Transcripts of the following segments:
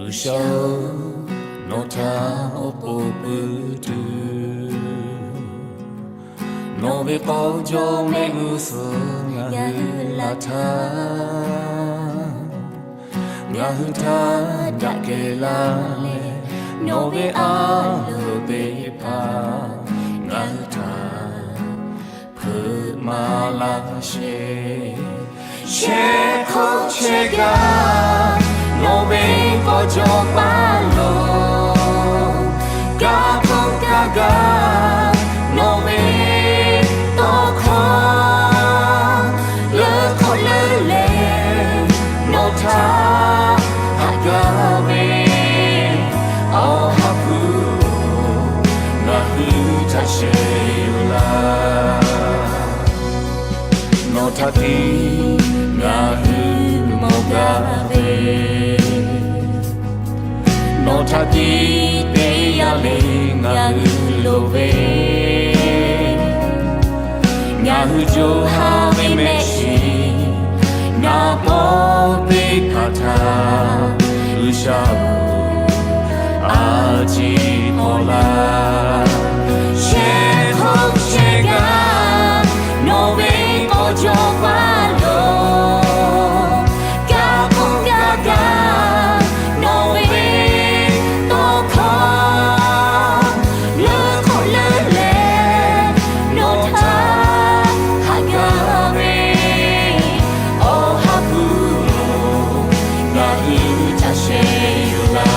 G'uiˬsha-oˬ, nawˬ htaꞈ awˬ pon puiˉ tuˬ, nawˬ ve k'aw jawˇ mehˆ g'uˇ suhˍ ngaˬ hui laˬ htaˇ, ngaˬ hui htaˇ daꞈ kehˬ laˇ leh, nawˬ ve a loˍ teˇ hpaˍ ngaˬ hui htaꞈ hpeuꞈ maˍ laˇ sheˍ. Shehˍ hk'oˆ shehˍ g'aˇ nawˬ ve k'aw jawˇ paˇ lo, kaˇ hk'oˆ kaˇ g'aˇ nawˬ ve tawˇ hkawˇ, leuˉ hk'oˆ leuˉ leh nawˬ htaꞈ haꞈ gaˇ ve Awˬ ha hpu-oˬ, ngaˬ hui htaꞈ sheh yuˬ laˇ. Nawˬ htaꞈ tiˉ ngaˬ hui mawˬ gaˇ ve, nawˬ htaꞈ tiˉ teˇ yanˇ le ngaˬ hui loˍ ve, ngaˬ hui co ha ve mehˆ shiˍ, ngaˬ pawˆ teˇ hpaˍ htaꞈ G'uiˬsha-oˬ, a ciˉ hk'awꞈ laˇ. Shehˍ hk'oˆ shehˍ g'aˇ nawˬ ve k'aw jawˇ paˇ lo, kaˇ hk'oˆ kaˇ g'aˇ nawˬ ve tawˇ hkawˇ, leuˉ hk'oˆ leuˉ leh nawˬ htaꞈ haꞈ gaˇ ve Awˬ ha hpu-oˬ, ngaˬ hui htaꞈ sheh yuˬ laˇ.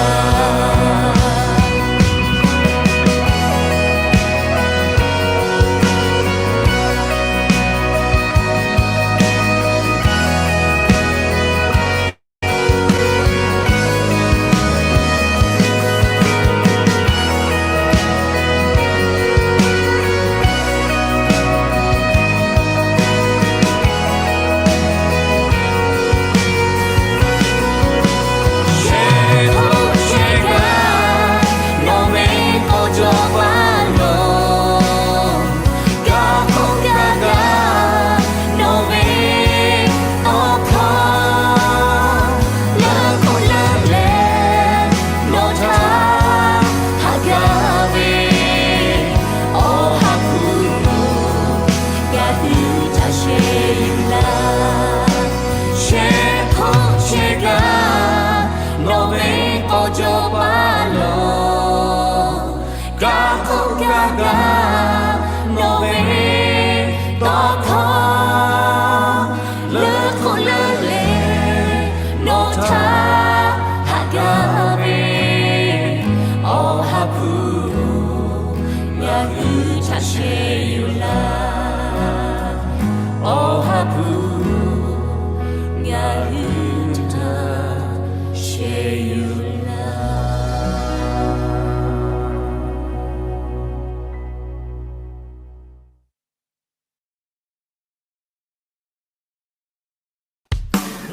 Shehˍ hk'oˆ shehˍ g'aˇ nawˬ ve k'aw jawˇ paˇ lo, kaˇ hk'oˆ kaˇ g'aˇ nawˬ ve tawˇ hkawˇ, leuˉ hk'oˆ leuˉ leh nawˬ htaꞈ haꞈ gaˇ ve Awˬ ha hpu-oˬ, ngaˬ hui htaꞈ sheh yuˬ laˇ. Shehˍ hk'oˆ shehˍ g'aˇ nawˬ ve k'aw jawˇ paˇ lo, kaˇ hk'oˆ kaˇ g'aˇ nawˬ ve tawˇ hkawˇ, leuˉ hk'oˆ leuˉ leh nawˬ htaꞈ haꞈ gaˇ ve Awˬ ha hpu-oˬ, ngaˬ hui htaꞈ sheh yuˬ laˇ. Awˬ ha hpu-oˬ, ngaˬ hui htaꞈ sheh yuˬ laˇ.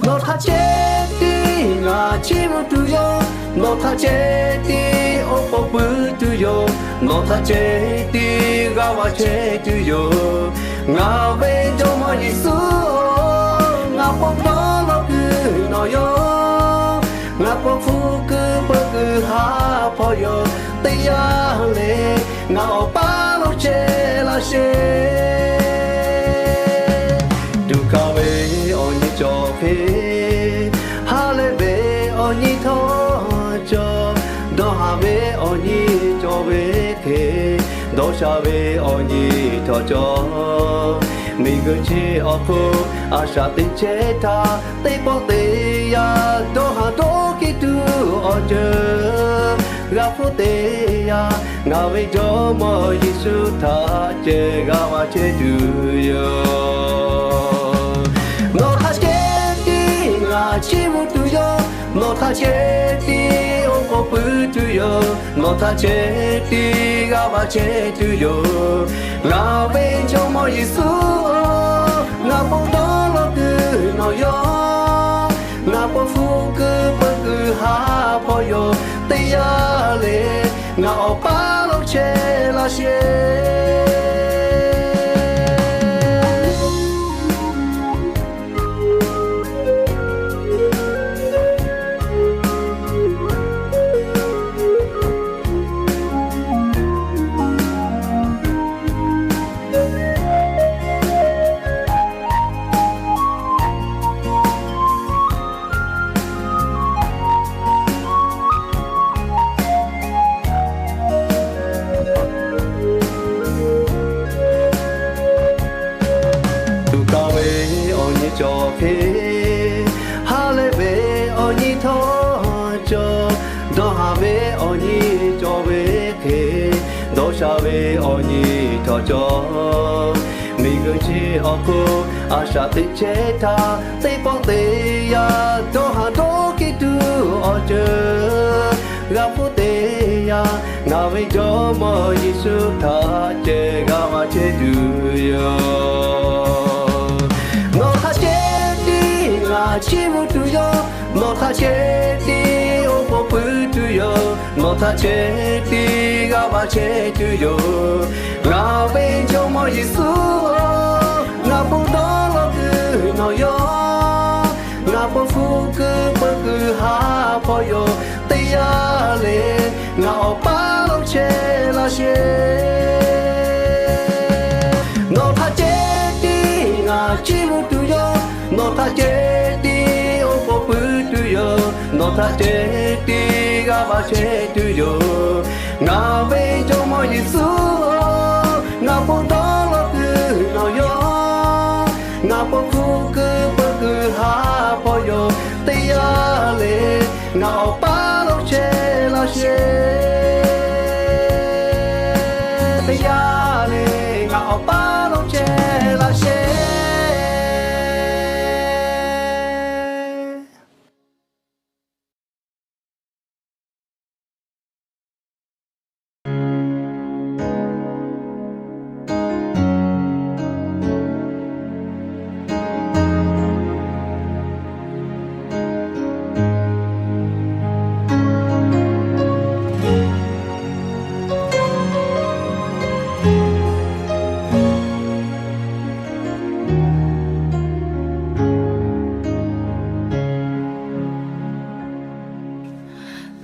Nawˬ htaꞈ ceh tiˉ ngaˬ chiˇ mvuh tuˬ yoˬ. Nawˬ htaꞈ ceh tiˉ awˬ pon puiˉ tuˬ yoˬ. Nawˬ htaꞈ ceh tiˉ g'aˇ va chehˇ tuˬ yoˬ. Ngaˬ ve Jawˇmawˇ Yeˍsuˆ-oˬ, ngaˬ pon dawˇ law kuiˬ nawˬ yoˬ. Ngaˬ pon hpu kuiˬ peuˬ kuiˬ haˉ hpawˇ yoˬ. Teˇ yanˇ le ngaˬ awˬ paˇ lo chehˇ laˇ sheˍ. Tuꞈ kaˍ ve awˬ nyi cawˬ hk'e, ha lehˬ ve awˬ nyi htawˇ cawˬ, dawˇ haˍ ve awˬ nyi cawˬ ve hk'e, dawˇ sha ve awˬ nyi htawˇ cawˬ. Miˬguiˬ chi awˬ hk'oˆ a shaꞈ teꞈ chehˇ htaˇ, teˇ pawˆ teˇ yanˇ dawˇ haˍ dawˇ hkiˇ tuˬ awˬ ceuˬ g'a hpuˇ te yaˇ, ngaˬ ve Jawˇmawˇ Yeˍsuˆ htaꞈ ceh g'a va chehˇ tuˬ yoˬ. Nawˬ htaꞈ ceh tiˉ ngaˬ chiˇ mvuh tuˬ yoˬ. Nawˬ htaꞈ ceh tiˉ oˉ k'oˍ puiˉ tuˬ yoˬ. Nawˬ htaꞈ ceh tiˉ g'a va chehˇ tuˬ yoˬ. Ngaˬ ve Jawˇmawˇ Yeˍsuˆ-oˬ, ngaˬ po dawˇ law kuiˬ nawˬ yawˇ. Ngaˬ po hpu kuiˬ peuˬ kuiˬ haˉ hpawˇ yoˬ. Teˇ yanˇ le ngaˬ awˬ paˇ lo chehˇ laˇ sheˍ. Tuꞈ taˍ ve awˬ nyi cawˬ hk'e, ha lehˬ ve awˬ nyi htawˇ cawˬ, dawˇ haˍ ve awˬ nyi cawˬ ve hk'e, dawˇ sha ve awˬ nyi htawˇ cawˬ. Miˬguiˬ chi awˬ hk'oˆ a shaꞈ teꞈ chehˇ htaˇ, teˇ pawˆ teˇ yanˇ dawˇ haˍ dawˇ kiˇ tuˬ awˬ ceuˬ g'a hpuˇ te yaˇ, ngaˬ ve Jawˇmawˇ Yeˍsuˆ htaꞈ ceh g'a va chehˇ tuˬ yoˬ. Nawˬ htaꞈ ceh tiˉ ngaˬ chiˇ mvuh tuˬ yoˬ. Nawˬ htaꞈ ceh tiˉ oˉ k'oˍ puiˉ tuˬ yoˬ. Nawˬ htaꞈ ceh tiˉ g'a va chehˇ tuˬ yoˬ. Ngaˬ ve Jawˇmawˇ Yeˍsuˆ-oˬ, ngaˬ po dawˇ law kuiˬ nawˬ yawˇ. Ngaˬ po hpu kuiˬ peuˬ kuiˬ haˉ hpawˇ yoˬ. Teˇ yanˇ le ngaˬ awˬ paˇ lo chehˇ laˇ sheˍ. Nawˬ htaꞈ ceh tiˉ ngaˬ chiˇ mvuh tuˬ yoˬ. Nawˬ htaꞈ ceh tiˉ oˉ k'oˍ puiˉ tuˬ yoˬ. Nawˬ htaꞈ ceh tiˉ g'a va chehˇ tuˬ yoˬ. Ngaˬ ve Jawˇmawˇ Yeˍsuˆ-oˬ, ngaˬ po dawˇ law kuiˬ nawˬ yawˇ. Ngaˬ po hpu kuiˬ peuˬ kuiˬ haˉ hpawˇ yoˬ. Teˇ yanˇ le ngaˬ awˬ paˇ lo chehˇ laˇ sheˍ. Teˇ yanˇ le ngaˬ awˬ paˇ lo chehˇ laˇ sheˍ.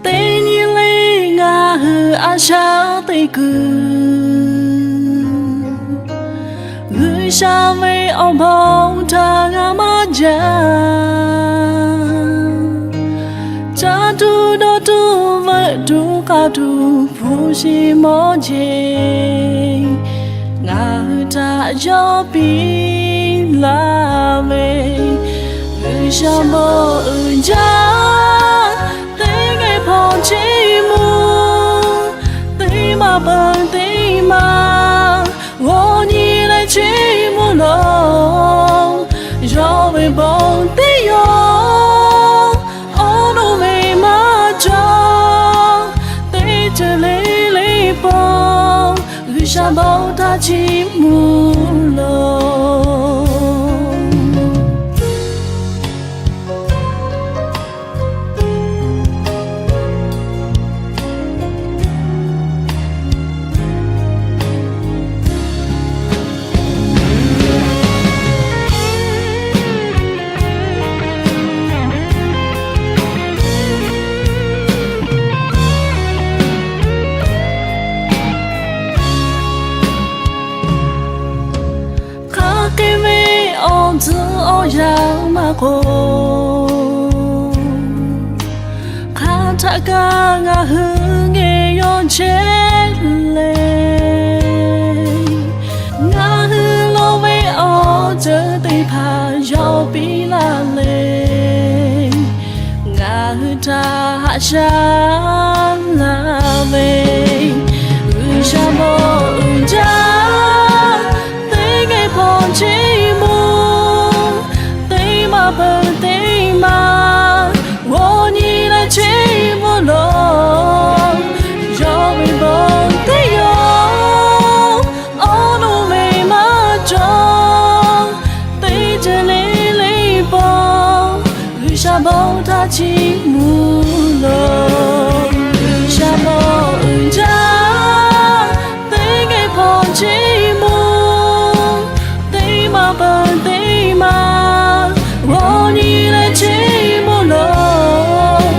Teˇ nyi le ngaˬ hui a shaꞈ teꞈ kuiˬ, G'uiˬsha ve awˬ bon htaꞈ g'a maˇ jaˇ. Caˇ tuˬ dawˇ tuˬ veuꞈ tuˬ k'aˇ tuˬ hpu shi mawˇ jeˬ, ngaˬ hui htaꞈ yawˇ piˇ laˇ ve, G'uiˬsha mawˇ uiˍ jaˇ. Teˇ geh hpawˇ chiˇ mvuh, teˇ maˬ peuˬ teˇ maˬ g'awˇ nyi leh chiˇ mvuh laˬ. Yawˇ ve bon teˇ yawˇ awˬ nuˇ ve maˇ cawˬ. Teˇ ceuˬ le le pawˆ G'uiˬsha bon htaꞈ chiˇ mvuh laˬ. Hk'aˬ hk'e ve awˬ tcuhˉ awˬ yanˇ maˇ k'oˆ, hk'aˬ htaꞈ kaꞈ ngaˬ hui geh yawˇ chehˇ le. Ngaˬ hui lo ve awˬ ceuˬ teˇ hpaˍ yawˇ piˇ laˇ le. Ngaˬ hui htaꞈ haꞈ shaˉ laˇ ve, G'uiˬsha mawˇ uiˍ jaˇ, teˇ geh hpawˇ cheˇ mvuh, teˇ maˬ peuˬ teˇ maˬ g'aw nyi leh cheˇ mvuh lawˬ. Yawˇ ve bon teˇ yawˇ awˬ nuˇ ve maˇ cawˬ, teˇ ceuˬ le le paw G'uiˬsha bon htaꞈ chiˇ mvuh lawˬ. G'uiˬsha mawˇ uiˍ jaˇ, teˇ geh hpawˇ cheˇ mvuh, teˇ maˬ peuˬ teˇ maˬ g'aw nyi leh cheˇ mvuh lawˬ.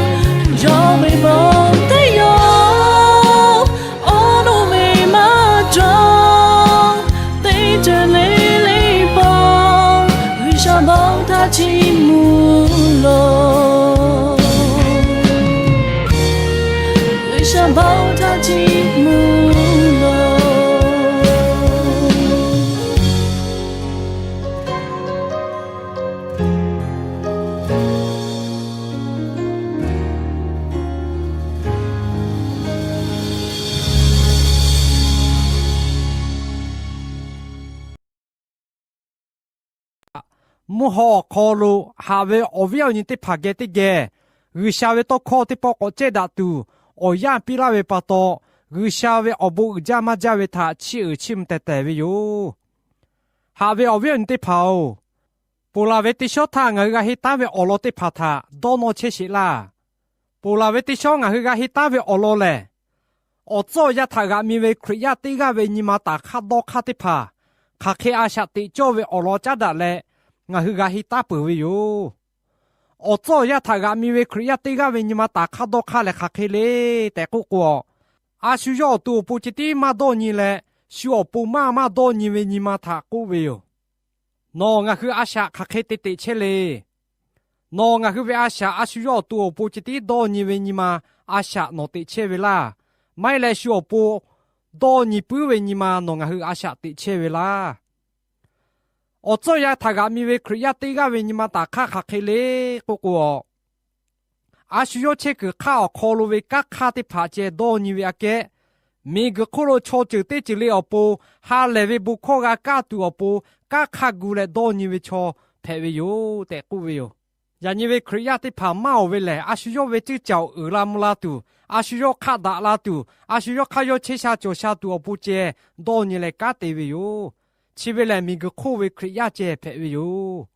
Yawˇ ve bon teˇ yawˇ awˬ nuˇ ve maˇ cawˬ, teˇ ceuˬ le le paw G'uiˬsha bon htaꞈ chiˇ mvuh lawˬ. G'uiˬsha bon htaꞈ chiˇ mvuh lawˬ. Mvuhˇ haw awˬ hk'aw lo haꞈ ve awˬ viˉ awˬ nyi teˇ hpaˍ geh teˇ geh G'uiˬsha ve tawˇ hkawˇ teˇ pawˆ k'awꞈ cehˇ daꞈ tuˬ awˬ yanˇ piˇ laˇ ve pa taw, G'uiˬsha ve awˬ bon uiˍ jaˇ maˇ jaˇ ve htaꞈ chiˇ uiˍ chiˇ mvuh tehˬ tehˬ ve yoˬ. Haꞈ ve awˬ viˉ awˬ nyi teˇ hpaˍ-oˬ, ponˬ laˬ ve teˇ shawˉ htaˇ ngaˬ hui g'a henˇ taˉ ve awˬ lawn teˇ hpaˍ htaꞈ dawˇ nawˇ chehˇ sheˍ laˇ. Ponˬ laˬ ve teˇ shawˉ ngaˬ hui g'a henˇ taˉ ve awˬ lawn lehˬ, awˬ tcuhˉ awˬ yanˇ htaꞈ g'aꞈ mi ve Hkriꞈ yaˇ teˇ g'aˇ ve nyi ma taˍ hk'aˇ dawˇ hk'aˇ teˇ hpaˍ hk'aˬ hk'e a shaꞈ teꞈ cawˇ ve awˬ lawn caˉ daꞈ leh, ngaˬ hui g'a henˇ taˉ peuˬ ve yoˬ. Awˬ tcuhˉ awˬ yanˇ htaꞈ g'aꞈ mi ve Hkriꞈ yaˇ teˇ g'aˇ ve nyi ma taˍ hk'aˇ dawˇ hk'aˇ lehˬ hk'aˬ hk'e le tehꞈ k'oˆ k'o, a shu yawˇ awˬ to awˬ pon ceh tiˉ maˇ dawˇ nyi leh, shu awˬ pon maˇ maˇ dawˇ nyi ve nyi ma htaꞈ k'oˆ ve yoˬ. Nawˬ ngaˬ hui a shaꞈ hk'aˬ hk'e te teꞈ chehˇ le. Nawˬ ngaˬ hui ve a shaꞈ a shu yawˇ awˬ to awˬ pon ceh tiˉ dawˇ nyi ve nyi ma a shaꞈ nawˬ teꞈ chehˇ ve laˇ. Maˇ heˆ leh shu awˬ pon dawˇ nyi puiˉ ve nyi ma nawˬ ngaˬ hui a shaꞈ teꞈ chehˇ ve laˇ. Awˬ tcuhˉ awˬ yanˇ htaꞈ g'aꞈ mi ve Hkriꞈ yaˇ teˇ g'aˇ ve nyi ma taˍ hk'aˇ hk'aˬ hk'e le k'oˆ k'o, a shu yawˇ chehˇ kuiˬ hk'aˇ awˬ hk'aw lo ve kanˉ hk'aˇ teˇ hpaˍ ceh dawˇ nyi ve aꞈ kehˉ, miˬguiˬ hk'oˆ lo chaw ceuˬ teˇ ceuˬ le awˬ pon ha lehˬ ve bon hkawˇ g'a kaˇ tuˬ awˬ pon kanˉ hk'aˇ gu leh dawˇ nyi ve chaw hpehꞈ ve yoˬ tehꞈ k'oˆ ve yoˬ. Yaꞈ nyi ve Hkriꞈ yaˇ teˇ hpaˍ maˇ awˬ ve lehˬ, a shu yawˇ ve ceuˇ caoˬ uiˍ la mvuh la tuˬ, a shu yawˇ hk'aˆ daꞈ la tuˬ, a shu yawˇ hk'aˇ yawˇ chehˇ sha cawˬ sha tuˬ awˬ pon ceh dawˇ nyi leh kanˉ te ve yoˬ. Chi ve lehˬ, miˬguiˬ hk'oˆ ve Hkriꞈ yaˇ ceh hpehꞈ ve yoˬ.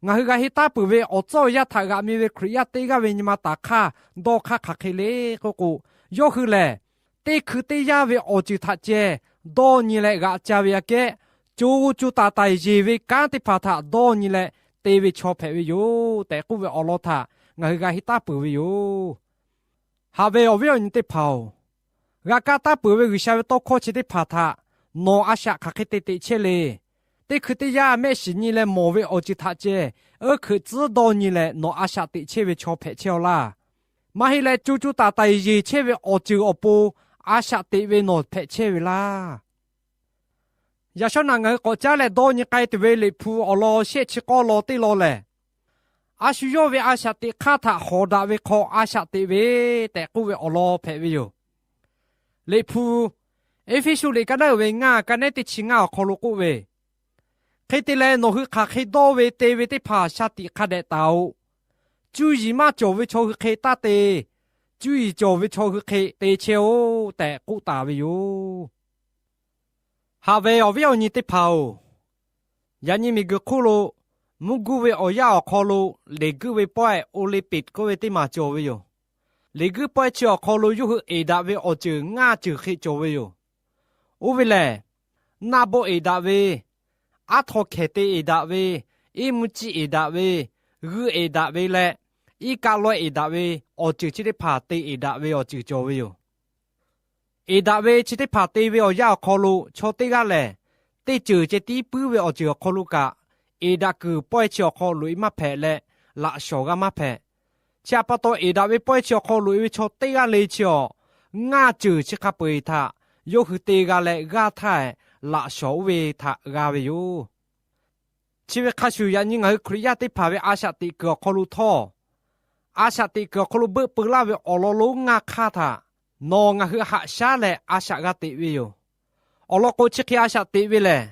Ngaˬ hui g'a henˇ taˉ peuˬ ve awˬ tcuhˉ awˬ yanˇ htaꞈ g'aꞈ mi ve Hkriꞈ yaˇ teˇ g'aˇ ve nyi ma taˍ hk'aˇ dawˇ hk'aˇ hk'aˬ hk'e le k'oˆ k'o, yawˇ hui lehˬ, teˇ hkui teˇ yanˇ ve awˬ ceuˬ htaꞈ ceh dawˇ nyi leh g'aꞈ ca ve aꞈ kehˉ, co co taiˍ taiˍ yeˬ ve kanˉ teˇ hpaˍ htaꞈ dawˇ nyi leh te ve chaw hpehꞈ ve yoˬ tehꞈ k'oˆ ve awˬ lawn htaꞈ ngaˬ hui g'a henˇ taˉ peuˬ ve yoˬ. Haꞈ ve awˬ viˉ awˬ nyi teˇ hpaˍ-oˬ, g'a kaˇ taˉ peuˬ ve G'uiˬsha ve tawˇ hkawˇ chi teˇ hpaˍ htaꞈ nawˬ a shaꞈ hk'aˬ hk'e te teꞈ chehˇ le. Teˇ hkui teˇ yanˇ mehˆ shiˍ nyi leh mawˬ ve awˬ ceuˬ htaꞈ ceh, oˇ hkeuꞈ tcuhˉ dawˇ nyi leh nawˬ a shaꞈ teꞈ chehˇ ve chaw hpehꞈ chehˇ-aw laˇ. Maˇ heˆ leh, co co taiˍ taiˍ yeˬ chehˇ ve awˬ ceuˬ awˬ pon a shaꞈ teꞈ ve nawˬ hpehꞈ chehˇ ve laˇ. Yaꞈ shawˉ naꞈ ngaˬ hui k'awꞈ caˉ leh dawˇ nyi k'ai tuˬ ve Liꞈ hpu awˬ lawn shehˆ chi k'awˇ lawn teˇ lawn lehˬ, a shu yawˇ ve a shaꞈ teꞈ hk'aˇ htaꞈ hawˍ daꞈ ve hk'aw a shaꞈ teꞈ ve tehꞈ k'oˆ ve awˬ lawn hpehꞈ ve yoˬ. Liꞈ hpu Eˇfeˇsuꞈ liꞈ ka naˉ uiˍ ve ngaˇ ka nehˉ teˇ chi ngaˇ awˬ hk'aw lo k'oˆ ve, hk'e te leh, nawˬ hui hk'aˬ hk'e dawˇ ve te ve teˇ hpaˍ shaˍ tiꞈ hk'a dehꞈ taˍ-oꞈ. Cuˇ yiˍ maˇ cawˬ ve chaw hui hk'e taˇ te. Cuˇ yiˍ cawˬ ve chaw hui hk'e te chehˇ-oˆ tehꞈ k'oˆ taˍ ve yoˬ. Haꞈ ve awˬ viˉ awˬ nyi teˇ hpaˍ-oˬ, yaꞈ nyi miˬguiˬ hk'oˆ lo mvuhˇ guˇ ve awˬ yanˇ awˬ hk'aw lo, leˬ guiˇ ve pawehˇ Olympic k'oˆ ve teˇ maˬ cawˬ ve yoˬ. Leˬ guiˇ pawehˇ chi awˬ hk'aw lo yawˇ hui eˍ daꞈ ve awˬ ceuˬ ngaˇ ceuˬ hk'e cawˬ ve yoˬ. Oˇ ve lehˬ, naˆ bawˆ eˍ daꞈ ve, aˉ htaw hkehˍ te eˍ daꞈ ve, iˉ mvuhˇ ciˇ eˍ daꞈ ve, g'uiˇ eˍ daꞈ ve leh, iˉ kaˆ lawehˇ eˍ daꞈ ve awˬ ceuˬ chi teˇ hpaˍ te eˍ daꞈ ve awˬ ceuˬ cawˬ ve yoˬ. Eˍ daꞈ ve chi teˇ hpaˍ te ve awˬ yanˇ awˬ hk'aw lo chaw teˇ g'aˇ lehˬ, teˇ ceuˬ ceh tiˉ puiˉ ve awˬ ceuˬ awˬ hk'aw lo kaꞈ, eˍ daꞈ kuiˬ pawehˇ chi awˬ hk'aw loꞈ-e maˇ hpehꞈ leh, laꞈ shawnˍ g'a maˇ hpehꞈ. Chi htaꞈ pa taw, eˍ daꞈ ve pawehˇ chi awˬ hk'aw loꞈ-e ve chaw teˇ g'aˇ le chi awˬ, ngaˇ ceuˬ chi hk'a peu-eˬ htaꞈ yawˇ hui te g'a leh g'aˇ htaˇ, laꞈ shawnˍ oˇ ve htaꞈ g'a ve yoˬ. Chi ve hk'a shuˍ, yaꞈ nyi ngaˬ hui Hkriꞈ yaˇ teˇ hpaˍ ve a shaꞈ teꞈ kuiˬ awˬ hk'aw lo htawˇ, a shaꞈ teꞈ kuiˬ awˬ hk'aw lo beuˆ peu laˇ ve awˬ lawn lonˉ ngaˇ hk'aˇ htaꞈ nawˬ ngaˬ hui haꞈ shaˉ leh a shaꞈ g'a teꞈ ve yoˬ. Awˬ lawn k'o, chi hk'e a shaꞈ teꞈ ve lehˬ,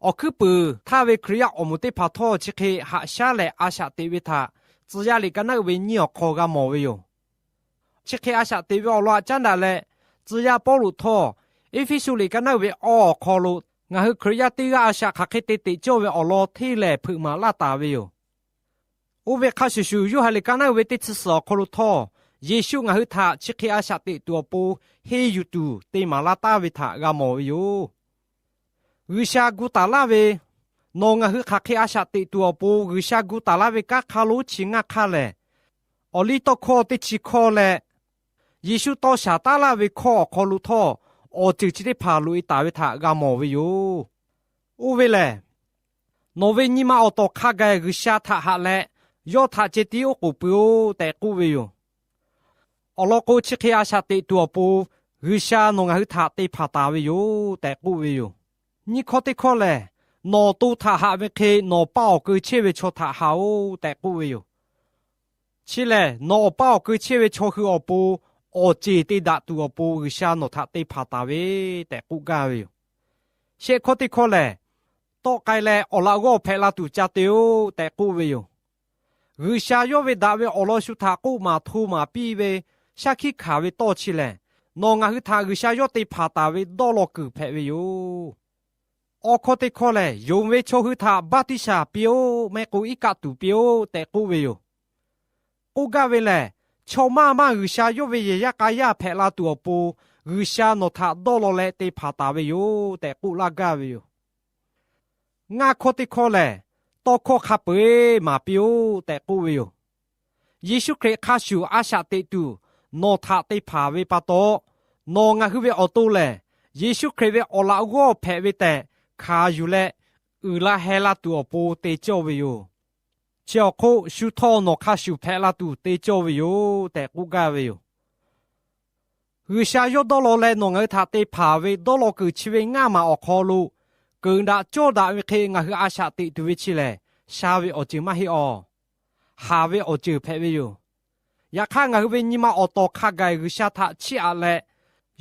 awˬ hkuiˉ puiˍ htaˇ ve Hkriꞈ yaˇ awˬ moˍ teˇ hpaˍ htawˇ chi hk'e haꞈ shaˉ leh a shaꞈ teꞈ ve htaꞈ tcuh yaˇ liꞈ ka naˉ uiˍ ve nyiˇ awˬ hk'aw g'a mawˬ ve yoˬ. Chi hk'e a shaꞈ teꞈ ve awˬ lawn htaꞈ caˉ daꞈ leh, tcuh yaˇ Pawˇluꞈ htawˇ Eˇfeˇsuꞈ liꞈ ka naˉ uiˍ ve awˇ awˬ hk'aw lo ngaˬ hui Hkriꞈ yaˇ teˇ g'aˇ a shaꞈ hk'aˬ hk'e te teꞈ cawˇ ve awˬ lawn hteˇ lehˬ hpeuꞈ maˍ laˇ taˍ ve yoˬ. Oˇ ve hk'a shuˍ shuˍ, Yoˇhanˬ liꞈ ka naˉ uiˍ ve teˇ chi suhˍ awˬ hk'aw lo htawˇ, Yeˍsuˆ ngaˬ hui htaꞈ chi hk'e a shaꞈ teꞈ tuˬ awˬ pon henˇ yuˬ tuˬ te maˍ laˇ taˍ ve htaꞈ g'a mawˬ ve yoˬ. G'uiˬsha gu taˍ laˇ ve, nawˬ ngaˬ hui hk'aˬ hk'e a shaꞈ teꞈ tuˬ awˬ pon G'uiˬsha gu taˍ laˇ ve kanˉ hk'aˇ lonˉ chi ngaˇ hk'aˇ lehˬ, awˬliˇtawˇhkawˇ teˇ chi hkawˇ leh Yeˍsuˆ tawˇ shaˍ taˉ laˇ ve hkawˇ awˬ hk'aw lo htawˇ, awˬ ceuˬ chi teˇ hpaˍ loꞈ e taˍ ve htaꞈ g'a mawˬ ve yoˬ. Oˇ ve lehˬ, nawˬ ve nyi ma awˬ tawˍ hk'a gaˬ G'uiˬsha htaꞈ haꞈ leh, yawˇ htaꞈ ceh tiˉ oˉ k'oˍ pui-oˆ tehꞈ k'oˆ ve yoˬ. Awˬ lawn k'o, chi hk'e a shaꞈ teꞈ tuˬ awˬ pon G'uiˬsha nawˬ ngaˬ hui htaꞈ te hpanˍ taˍ ve yoˬ tehꞈ k'oˆ ve yoˬ. Nyiˇ hkawˇ teˇ hkawˇ lehˬ, nawˬ to htaꞈ haꞈ ve hk'e nawˬ awˬ pa awˬ keu chehˇ ve chaw htaꞈ haꞈ-oˆ tehꞈ k'oˆ ve yoˬ. Chi lehˬ, nawˬ awˬ pa awˬ keu chehˇ ve chaw hui awˬ pon awˬ ceˬ te daꞈ tuˬ awˬ pon G'uiˬsha nawˬ htaꞈ te hpanˍ taˍ ve tehꞈ k'oˆ gaˇ ve yoˬ. Shehˆ hkawˇ teˇ hkawˇ lehˬ, tawˆ k'ai leh awˬ laꞈ g'awˇ hpehꞈ la tuˬ ca te-oˆ tehꞈ k'oˆ ve yoˬ. G'uiˬsha yawˇ ve daꞈ ve awˬ lawn shu htaꞈ k'oˆ maˍ hto maˍ piˇ ve shaˉ hkiˆ hkanˍ ve tawˇ chi lehˬ, nawˬ ngaˬ hui htaꞈ G'uiˬsha yawˇ te hpanˍ taˍ ve dawˇ law kuiˬ hpehꞈ ve yoˬ. Awˇ hkawˇ teˇ hkawˇ lehˬ, yonˍ ve chaw hui htaꞈ baˆtiˆsaˬ piˇ-oˆ, maˇ heˆ k'o iˉ kaˆ tuˬ piˇ-oˆ tehꞈ k'oˆ ve yoˬ. K'oˆ gaˇ ve lehˬ, chaw maˇ maˇ G'uiˬsha yawˇ ve yehˬ yaˇ k'a yaˇ hpehꞈ la tuˬ awˬ pon G'uiˬsha nawˬ htaꞈ dawˇ law leh te hpanˍ taˍ ve yoˬ tehꞈ k'oˆ laˇ gaˇ ve yoˬ. Ngaˇ hkawˇ teˇ hkawˇ lehˬ, tawˇ hkawˇ hk'a peu-eˬ maˍ piˇ-oˆ tehꞈ k'oˆ ve yoˬ. Yeˍsuˆ Hkriꞈ hk'a shuˍ a shaꞈ teꞈ tuˬ nawˬ htaꞈ te hpanˍ ve pa taw, nawˬ ngaˬ hui ve awˬ to lehˬ, Yeˍsuˆ Hkriꞈ ve awˬ laꞈ g'awˇ hpehꞈ ve tehꞈ hkanˍ yuˬ leh, uiˍ la heh la tuˬ awˬ pon te cawˇ ve yoˬ. Chi awˬ hk'oˆ shu htawˇ nawˬ hk'a shuˍ hpehꞈ la tuˬ te cawˇ ve yoˬ tehꞈ k'oˆ gaˇ ve yoˬ. G'uiˬsha yawˇ dawˇ law leh nawˬ ngaˬ hui htaꞈ te hpanˍ ve dawˇ law kuiˬ chi ve ngaˇ maˬ awˬ hk'aw lo, keunˍ daꞈ cawˇ daꞈ ve hk'e ngaˬ hui a shaꞈ teꞈ tuˬ ve chi lehˬ, sha ve awˬ ceuˬ maˇ heˆ awˬ. Haˍ ve awˬ ceuˬ hpehꞈ ve yoˬ. Yaꞈ hk'aˇ, ngaˬ hui ve nyi ma awˬ tawˍ hk'a gaˬ G'uiˬsha htaꞈ chiˇ aꞈ leh,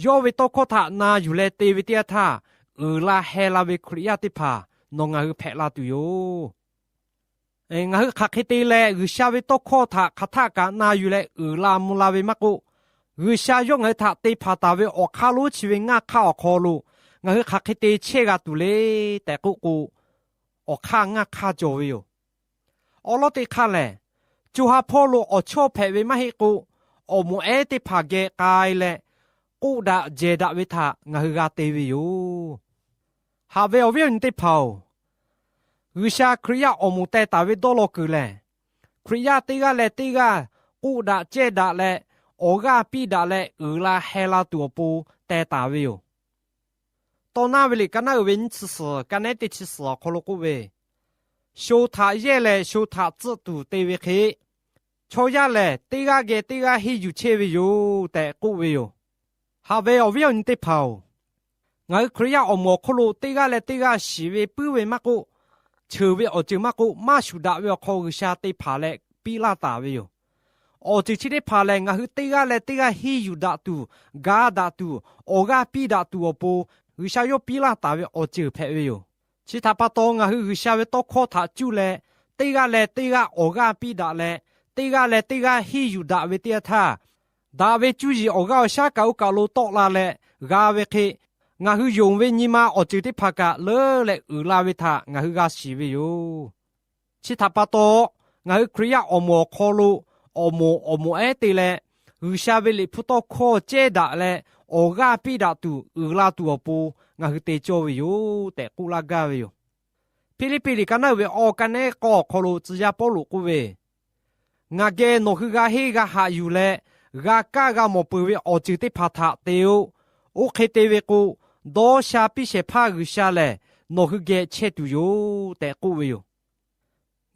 yawˇ ve tawˇ hkawˇ htaꞈ na yuˬ leh te ve teˇ yanˇ htaˇ, uiˍ la heh la ve Hkriꞈ yaˇ teˇ hpaˍ nawˬ ngaˬ hui hpehꞈ la tuˬ yoˬ. Ngaˬ hui hk'aˬ hk'e te leh G'uiˬsha ve tawˇ hkawˇ htaꞈ hk'aˬ htaˆ kaꞈ na yuˬ leh uiˍ la mvuh la ve maˇ k'oˆ, G'uiˬsha yawˇ ngaˬ hui htaꞈ te hpanˍ taˍ ve awˬ hk'aˇ lonˉ chi ve ngaˇ hk'aˇ awˬ hk'aw lo ngaˬ hui hk'aˬ hk'e te chehˇ g'a tuˬ le tehꞈ k'oˆ k'o, awˬ hk'aˇ ngaˇ hk'aˇ cawˬ ve yoˬ. Awˬ lawn teˇ hk'aˇ lehˬ, co ha hpawˇ lo awˬ chawˇ hpehꞈ ve maˇ heˆ k'o, awˬ moˍ ehˉ teˇ hpaˍ geh k'ai leh, k'oˆ daꞈ jehˬ daꞈ ve htaꞈ ngaˬ hui g'a te ve yoˬ. Haꞈ ve awˬ viˉ awˬ nyi teˇ hpaˍ-oˬ, G'uiˬsha Hkriꞈ yaˇ awˬ moˍ teh taˍ ve dawˇ law kuiˬ lehˬ, Hkriꞈ yaˇ teˇ g'aˇ leh teˇ g'aˇ k'oˆ daꞈ cehˇ daꞈ leh, awˬ g'aˇ piˇ daꞈ leh uiˍ la heh la tuˬ awˬ pon teh taˍ ve yoˬ. Tawˇ naˉ ve liꞈ ka naˉ uiˍ ve nyiˇ chi suhˍ ka nehˉ teˇ chi suhˍ awˬ hk'aw lo k'oˆ ve, Sho htaꞈ yehˇ leh sho htaꞈ tcuhˆ tuˬ te ve hk'e, chaw yaˇ lehˬ teˇ g'aˇ geh teˇ g'aˇ henˇ yuˬ chehˇ ve yoˬ tehꞈ k'oˆ ve yoˬ. Haꞈ ve awˬ viˉ awˬ nyi teˇ hpaˍ-oˬ, ngaˬ hui Hkriꞈ yaˇ awˬ moˍ awˬ hk'oˆ lo teˇ g'aˇ leh teˇ g'aˇ shiˍ ve puiˉ ve maˇ k'oˆ, cheuˬ ve awˬ ceuˬ maˇ k'oˆ, maˇ shuˍ daꞈ ve awˬ hk'aw G'uiˬsha te hpanˍ leh piˇ laˇ taˍ ve yoˬ. Awˬ ceuˬ chi teˇ hpaˍ lehˬ, ngaˬ hui teˇ g'aˇ leh teˇ g'aˇ henˇ yuˬ daꞈ tuˬ, ga daꞈ tuˬ, awˬ g'aˇ piˇ daꞈ tuˬ awˬ pon G'uiˬsha yawˇ piˇ laˇ taˍ ve awˬ ceuˬ hpehꞈ ve yoˬ. Chi htaꞈ pa taw, ngaˬ hui G'uiˬsha ve tawˇ hkawˇ htaꞈ cuˇ leh, teˇ g'aˇ leh teˇ g'aˇ awˬ g'aˇ piˇ daꞈ leh, teˇ g'aˇ leh teˇ g'aˇ henˇ yuˬ daꞈ ve teˇ yanˇ htaˇ, daꞈ ve cuˇ yiˍ awˬ g'aˇ awˬ shaˉ kaꞈ oˇ kaˬ lo tawˆ la leh g'a ve hk'e, ngaˬ hui yonˍ ve nyi ma awˬ ceuˬ teˇ hpaˍ kaꞈ leuˉ leh uiˍ la ve htaꞈ ngaˬ hui g'a shiˍ ve yoˬ. Chi htaꞈ pa taw, ngaˬ hui Hkriꞈ yaˇ awˬ moˍ awˬ hk'aw lo awˬ moˍ awˬ moˍ ehˉ te leh, G'uiˬsha ve Liꞈ hpu tawˇ hkawˇ cehˇ daꞈ leh awˬ g'aˇ piˇ daꞈ tuˬ uiˍ la tuˬ awˬ pon ngaˬ hui te cawˇ ve yoˬ tehꞈ k'oˆ laˇ gaˇ ve yoˬ. Hpiˇliˇpiˆ liꞈ ka naˉ uiˍ ve awˬ ka nehˉ k'awˇ awˬ hk'aw lo tcuh yaˇ Pawˇluꞈ k'oˆ ve, Ngaˬ geh nawˬ hui g'a henˇ g'a haꞈ yuˬ leh, g'a kaˇ g'a mawˬ peuˬ ve awˬ ceuˬ teˇ hpaˍ htaꞈ te-o. Oˇ hk'e te ve k'o, dawˇ sha piˇ shehˍ hpaˇ G'uiˬsha lehˬ nawˬ hui geh chehˇ tuˬ yoˬ tehꞈ k'oˆ ve yoˬ.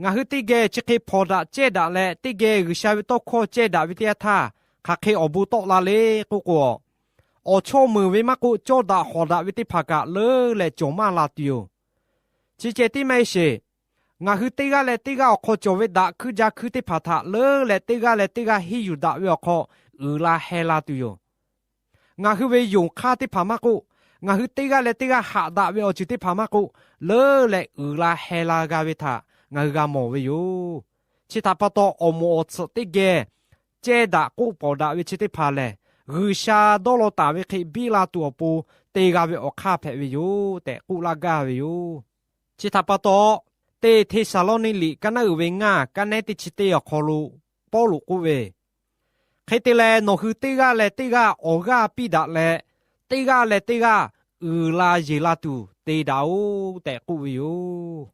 Ngaˬ hui teˇ geh chi hk'e hpawnˬ daꞈ cehˇ daꞈ leh, teˇ geh G'uiˬsha ve tawˇ hkawˇ cehˇ daꞈ ve teˇ yanˇ htaˇ, hk'aˬ hk'e awˬ bon tawˆ la le k'oˆ k'o, awˬ chawˇ meunˍ ve maˇ k'oˆ, cawˇ daꞈ hawˍ daꞈ ve teˇ hpaˍ kaꞈ leuˉ leh cawˬ maˇ la tuˬ yoˬ. Chi ceh tiˉ maˇ heˆ sheˍ. Ngaˬ hui teˇ g'aˇ leh teˇ g'aˇ awˬ hk'aw cawˬ ve daꞈ hkuiˇ ja hkuiˇ teˇ hpaˍ htaꞈ leuˉ leh teˇ g'aˇ leh teˇ g'aˇ henˇ yuˬ daꞈ ve awˬ hk'aw uiˍ la heh la tuˬ yoˬ. Ngaˬ hui ve yonˍ hk'aˇ teˇ hpaˍ maˇ k'oˆ, ngaˬ hui teˇ g'aˇ leh teˇ g'aˇ haꞈ daꞈ ve awˬ ceuˬ teˇ hpaˍ maˇ k'oˆ, leuˉ leh uiˍ la heh la g'a ve htaꞈ ngaˬ hui g'a mawˬ ve yoˬ. Chi htaꞈ pa taw, awˬ moˍ awˬ tsuhꞈ teˇ geh ceh daꞈ k'oˆ pawˍ daꞈ ve chi teˇ hpaˍ lehˬ, G'uiˬsha dawˇ law taˍ ve hk'e biˇ la tuˬ awˬ pon te g'a ve awˬ hk'aˇ hpehꞈ ve yoˬ tehꞈ k'oˆ laˇ gaˇ ve yoˬ. Chi htaꞈ pa taw, teˇ Hteˇsaˍlawˇniˆ liꞈ kaˉ naˉ uiˍ ve ngaˇ kaˉ nehˉ teˇ chi teˇ awˬ hk'aw lo Pawˇluꞈ k'oˆ ve, Hk'e te leh, nawˬ hui teˇ g'aˇ leh teˇ g'aˇ awˬ g'aˇ piˇ daꞈ leh, teˇ g'aˇ leh teˇ g'aˇ uiˍ la yeˬ la tuˬ te daꞈ-oꞈ tehꞈ k'oˆ ve yoˬ.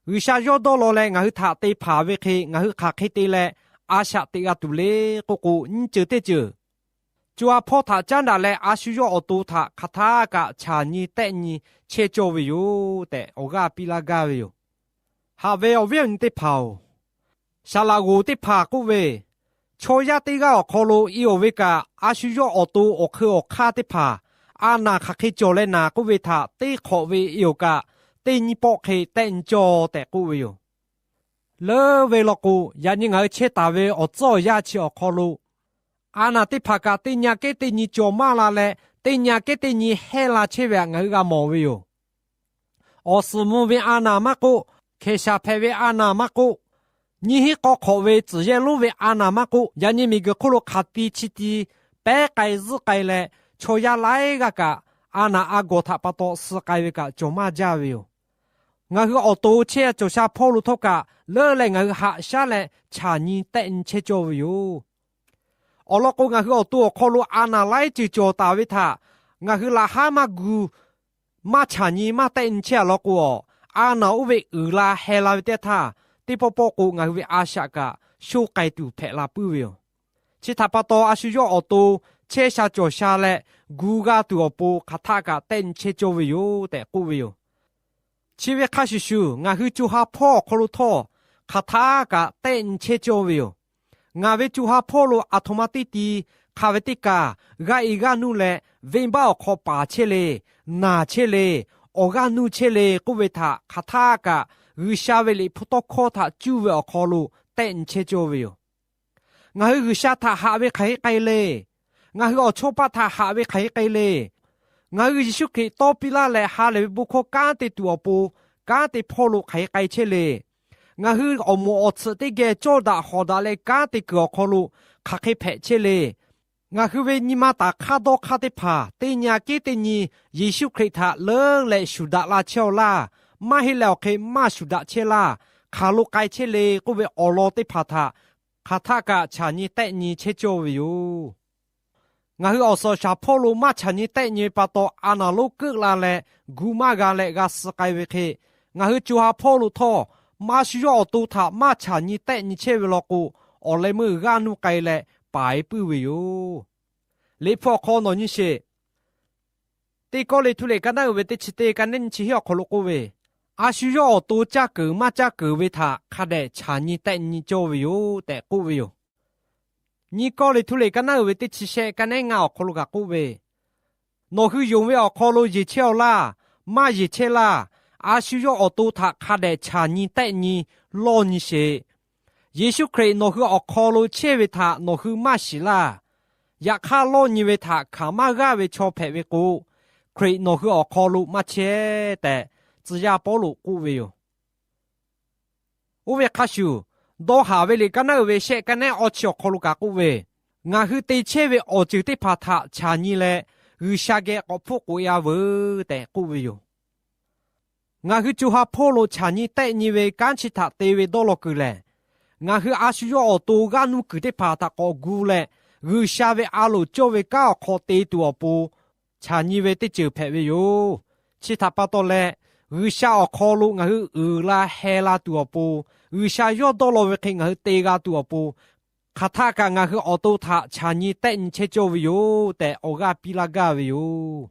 G'uiˬsha yawˇ dawˇ law leh ngaˬ hui htaꞈ te hpanˍ ve hk'e, ngaˬ hui hk'aˬ hk'e te leh a shaꞈ teꞈ g'a tuˬ le k'oˆ k'o, nyiˇ ceuˬ teˇ ceuˬ, co ha hpawˇ htaꞈ caˉ daꞈ leh a shu yawˇ awˬ to htaꞈ hk'aˬ htaˇ kaꞈ chaˬ nyi tehˆ nyi chehˇ cawˇ ve yoˬ tehꞈ awˬ g'aˇ piˇ laˇ gaˇ ve yoˬ. Haꞈ ve awˬ viˉ awˬ nyi teˇ hpaˍ-oˬ, saˍ laꞈ g'oˍ teˇ hpaˍ k'oˆ ve, chaw yaˇ teˇ g'aˇ awˬ hk'aw lo e-oˬ ve kaꞈ, a shu yawˇ awˬ to awˬ hk'eun awˬ hk'aˇ teˇ hpaˍ a naˬ hk'aˬ hk'e cawˬ leh naˍ k'oˆ ve htaꞈ teˇ hk'awꞈ ve e-oˬ kaꞈ, teˇ nyiˇ pawˆ hk'e tehˆ nyi cawˇ tehꞈ k'oˆ ve yoˬ. Leuˉ ve law k'o, yaꞈ nyi ngaˬ hui chehˇ taˍ ve awˬ tcuhˉ awˬ yanˇ chi awˬ hk'aw lo, a naˬ teˇ hpaˍ kaꞈ teˇ nyi kehˉ teˇ nyi cawˬ maˇ la leh, teˇ nyi kehˉ teˇ nyi hehnˇ la chehˇ ve htaꞈ ngaˬ hui g'a mawˬ ve yoˬ. Awˬ suhˍ mvuh ve a naˬ maˇ k'oˆ, hkehˍ shaˍ hpehꞈ ve a naˬ maˇ k'oˆ, nyiˇ hinˉ k'aw hk'awꞈ ve tcuhˍ yehˇ lonˉ ve a naˬ maˇ k'oˆ, yaꞈ nyi miˬguiˬ hk'oˆ lo hk'aˬ ti chi ti pehˉ k'ai zuhˆ k'ai leh, chaw yaˇ laiˉ g'aˇ kaꞈ a naˬ a gawˬ htaꞈ pa taw suh k'ai ve kaꞈ cawˬ maˇ jaˇ ve yoˬ. Ngaˬ hui awˬ to chehˇ cawˬ sha hpawˇ lo htawˇ kaꞈ, leuˉ leh ngaˬ hui haꞈ shaˉ leh chaˬ nyi tehˆ nyi chehˇ cawˇ ve yoˬ. Awˬ lawn k'o, ngaˬ hui awˬ to awˬ hk'aw lo a naˬ laiˉ ceuˬ cawˬ taˍ ve htaꞈ ngaˬ hui laꞈ haˉ maˇ gu, maˇ chaˬ nyi maˇ tehˆ nyi chehˇ a lawn k'o, a naˬ oˇ ve uiˍ la heh la ve teˇ htaˇ, teˇ pawˆ pawˆ k'o ngaˬ hui ve a shaꞈ kaꞈ shoˇ k'ai tuˬ hpehꞈ la puiˉ ve yoˬ. Chi htaꞈ pa taw, a shu yawˇ awˬ to chehˇ sha cawˬ sha leh gu g'a tuˬ awˬ pon hk'aˬ htaˆ kaꞈ tehˆ nyi chehˇ cawˇ ve yoˬ tehꞈ k'oˆ ve yoˬ. Chi ve hk'a shuˍ shuˍ, ngaˬ hui co ha hpawˇ awˬ hk'aw lo htawˇ hk'aˬ htaˆ kaꞈ tehˆ nyi chehˇ cawˇ ve yoˬ. Ngaˬ ve co ha hpawˇ lo aˬ htoꞈ ma teˇ ti hk'a ve teˇ kaˬ g'aˇ e g'aˇ nuˇ leh venˇbaˆ awˬ hk'aw paˍ chehˇ le, naˬ chehˇ le, awˬ g'aˇ nuˇ chehˇ le k'oˆ ve htaꞈ hk'aˬ htaˆ kaꞈ G'uiˬsha ve liꞈ hpu tawˇ hkawˇ htaꞈ cuˇ ve awˬ hk'aw lo tehˆ nyi chehˇ cawˇ ve yoˬ. Ngaˬ hui G'uiˬsha htaꞈ haꞈ ve hk'aˬ hk'e k'ai le. Ngaˬ hui awˬ chawˇ paˆ htaꞈ haꞈ ve hk'aˬ hk'e k'ai le. Ngaˬ hui Yeˍsuˆ Hkriꞈ tawˇ piˇ laˇ leh ha lehˬ ve bon hkawˇ kanˉ te tuˬ awˬ pon kanˉ te hpawˇ lo hk'aˬ hk'e k'ai chehˇ le. Ngaˬ hui awˬ moˍ awˬ tsuhꞈ teˇ geh cawˇ daꞈ hawˍ daꞈ leh kanˉ te kuiˬ awˬ hk'aw lo hk'aˬ hk'e hpehꞈ chehˇ le. Ngaˬ hui ve nyi ma taˍ hk'aˇ dawˇ hk'aˇ teˇ hpaˍ teˇ nyi kehˉ teˇ nyi Yeˍsuˆ Hkriꞈ htaꞈ leuˉ leh shuˍ daꞈ la chehˇ-aw laˇ. Maˇ heˆ leh awˬ hk'e maˇ shuˍ daꞈ chehˇ laˇ. Hk'aˬ lo k'ai chehˇ le k'oˆ ve awˬ lawn teˇ hpaˍ htaꞈ hk'aˬ htaˆ kaꞈ chaˬ nyi tehˆ nyi chehˇ cawˇ ve yoˬ. Ngaˬ hui awˬ suhˍ awˬ shaˍ hpawˇ lo maˇ chaˬ nyi tehˆ nyi ve pa taw, a naˬ lonˉ keuˆ la leh gu maˇ g'a leh g'a suh k'ai ve hk'e, ngaˬ hui co ha hpawˇ lo htawˇ, a shu yawˇ awˬ to htaꞈ maˇ chaˬ nyi tehˆ nyi chehˇ ve law k'o, awˬ leh meuˇ g'aˇ nuˇ k'ai leh paˍ e puiˉ ve yoˬ. Liꞈ hpu awˬ hk'aw nawˬ nyi sheˍ. Teˇ Kawˇrenˍhtuˆ liꞈ kaˉ naˉ uiˍ ve teˇ chi teˇ kaˉ nehˉ nyi chi hiˉ awˬ hk'aw lo k'oˆ ve, a shu yawˇ awˬ to caˇ keunˍ maˇ caˇ keunˍ ve htaꞈ hk'a dehꞈ chaˬ nyi tehˆ nyi cawˇ ve yoˬ tehꞈ k'oˆ ve yoˬ. Nyiˇ Kawˇrenˍhtuˆ liꞈ kaˉ naˉ uiˍ ve teˇ chi shehˆ kaˉ nehˉ ngaˇ awˬ hk'aw lo kaꞈ k'oˆ ve, Nawˬ hui yonˍ ve awˬ hk'aw lo yeˬ chehˇ-aw laˇ. Maˇ yeˬ chehˇ laˇ. A shu yawˇ awˬ to htaꞈ hk'a dehꞈ chaˬ nyi tehˆ nyi lawˇ nyi sheˍ. Yeˍsuˆ Hkriꞈ nawˬ hui awˬ hk'aw lo chehˇ ve htaꞈ nawˬ hui maˇ shiˍ laˇ. Yaꞈ hk'aˇ, lawˇ nyi ve htaꞈ hkanˍ maˇ g'aˇ ve chaw hpehꞈ ve k'o, Hkriꞈ nawˬ hui awˬ hk'aw lo maˇ chehˇ tehꞈ, tcuh yaˇ Pawˇluꞈ k'oˆ ve yoˬ. Oˇ ve hk'a shuˍ, dawˇ haˍ ve liꞈ kaˉ naˉ uiˍ ve shehˆ kaˉ nehˉ awˇ chi awˬ hk'aw lo kaꞈ k'oˆ ve, Ngaˬ hui te chehˇ ve awˬ ceuˬ teˇ hpaˍ htaꞈ chaˬ nyi leh, G'uiˬsha geh k'awꞈ hpfuhˆ k'oꞈ e-a veuˬ tehꞈ k'oˆ ve yoˬ. Ngaˬ hui co ha hpawˇ lo chaˬ nyi tehˆ nyi ve kanˉ chi htaꞈ te ve dawˇ law kuiˬ lehˬ, ngaˬ hui a shu yawˇ awˬ to g'aˇ nuˇ kuiˬ teˇ hpaˍ htaꞈ k'awꞈ gu leh, G'uiˬsha ve a loˍ cawˇ ve kanˉ awˬ hk'aw te tuˬ awˬ pon chaˬ nyi ve teˇ ceuˬ hpehꞈ ve yoˬ. Chi htaꞈ pa taw leh, G'uiˬsha awˬ hk'aw lo ngaˬ hui uiˍ la heh la tuˬ awˬ pon, G'uiˬsha yawˇ dawˇ law ve hk'e ngaˬ hui te g'a tuˬ awˬ pon, hk'aˬ htaˆ kaꞈ ngaˬ hui awˬ to htaꞈ chaˬ nyi tehˆ nyi chehˇ cawˇ ve yoˬ tehꞈ awˬ g'aˇ piˇ laˇ gaˇ ve yoˬ.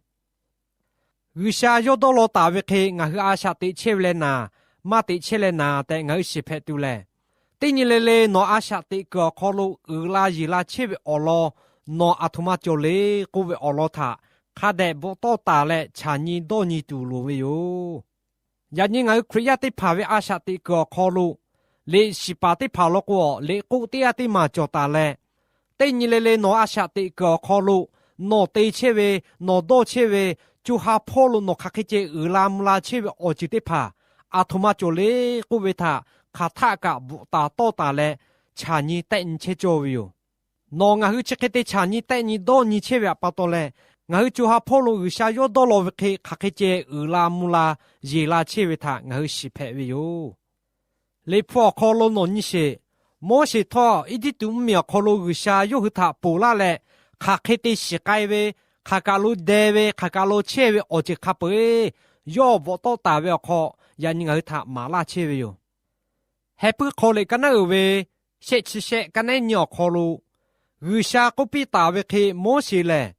G'uiˬsha yawˇ dawˇ law taˍ ve hk'e ngaˬ hui a shaꞈ teꞈ chehˇ ve leh naˍ, maˇ teꞈ chehˇ leh naˍ tehꞈ ngaˬ hui shiˍ hpehꞈ tuˬ lehˬ, teˇ nyi le le nawˬ a shaꞈ teꞈ kuiˬ awˬ hk'aw lo uiˍ la yeˬ la chehˇ ve awˬ lawn nawˬ aˬ htoꞈ ma cawˬ le k'oˆ ve awˬ lawn htaꞈ hk'a dehꞈ bvuhꞈ tawˆ taˍ leh chaˬ nyi dawˇ nyi tuˬ loˍ ve yoˬ. Yaꞈ nyi ngaˬ hui Hkriꞈ yaˇ teˇ hpaˍ ve a shaꞈ teꞈ kuiˬ awˬ hk'aw lo, liꞈ shiˍ paˍ teˇ hpaˍ law k'o, liꞈ k'oˆ teˇ g'aˇ teˇ maˬ cawˬ taˍ leh, teˇ nyi le le nawˬ a shaꞈ teꞈ kuiˬ awˬ hk'aw lo nawˬ te chehˇ ve, nawˬ dawˇ chehˇ ve, co ha hpawˇ lo nawˬ hk'aˬ hk'e ceh uiˍ la mvuh la chehˇ ve awˬ ceuˬ teˇ hpaˍ aˬ htoꞈ ma cawˬ le k'oˆ ve htaꞈ hk'aˬ htaˆ kaꞈ bvuhꞈ taˍ tawˆ taˍ leh, chaˬ nyi tehˆ nyi chehˇ cawˇ ve yoˬ. Nawˬ ngaˬ hui chi hk'e te chaˬ nyi tehˆ nyi dawˇ nyi chehˇ ve pa taw leh, ngaˬ hui co ha hpawˇ lo G'uiˬsha yawˇ dawˇ law ve hk'e hk'aˬ hk'e ceh uiˍ la mvuh la yeˬ la chehˇ ve htaꞈ ngaˬ hui shiˍ hpehꞈ ve yoˬ. Liꞈ hpu awˬ hk'aw lo nawˬ nyi sheˍ. Moˉseˍ htawˇ Eˇjiˇtuꞈ mvuhˇmiˬ awˬ hk'aw lo G'uiˬsha yawˇ hui htaꞈ ponˬ laˇ leh, hk'aˬ hk'e te shiˍ k'ai ve, hk'aˬ kaˬ lo deh ve, hk'aˬ kaˬ lo chehˇ ve awˬ ceuˬ hk'a peu-eˬ yawˇ bvuhꞈ tawˆ taˍ ve awˬ hk'aw, yaꞈ nyi ngaˬ hui htaꞈ maˍ laˇ chehˇ ve yoˬ. Heh puiˉ hk'aw liꞈ ka naˉ uiˍ ve shehˆ chi shehˆ ka nehˉ nyi awˬ hk'aw lo, G'uiˬsha k'oˆ piˇ taˍ ve hk'e Moˉseˍ lehˬ,